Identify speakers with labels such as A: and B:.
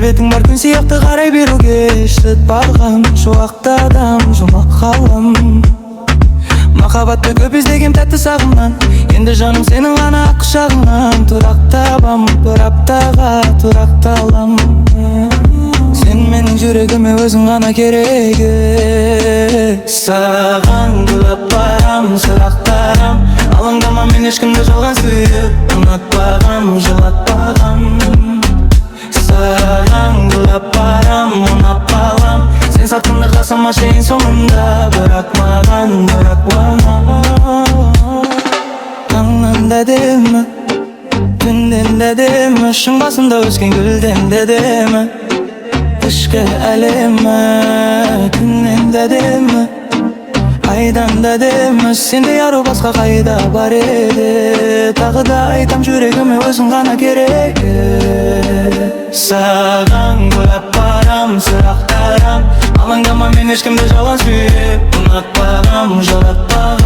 A: Келбетің бар күн сияқты, қарай беруге шытпаған. Шуақты адам, жұмақ ғалым. Махаббатты көп іздегем тәтті сағымнан. Енді, жаным, сенің ғана ақ құшағыңнан тұрақ табам, бір аптаға тұрақталам. Сен менің жүрегіме өзің ғана керек. Саған құлап барам, сұрақтарам. Алаңдама, мен ешкімді жалған сүйіп ұнатпағам, жылатпағам. Саған құлап барам, ұнап қалам. Сен сатқындық жасамашы ең соңында. Бірақ маған, бірақ маған. Таңнан да әдемі, түннен де әдемі, шың басында өскен гүлден де әдемі. Ішкі әлемі күннен де әдемі, айдан да әдемі. Сендей ару басқа қайда бар еді? Тағы да айтам, жүрегіме өзің ғана керек. Саған құлап барам, сұрақтарам. Алаңдама, мен ешкімді жалған сүйіп ұнатпағам, жылатпағам.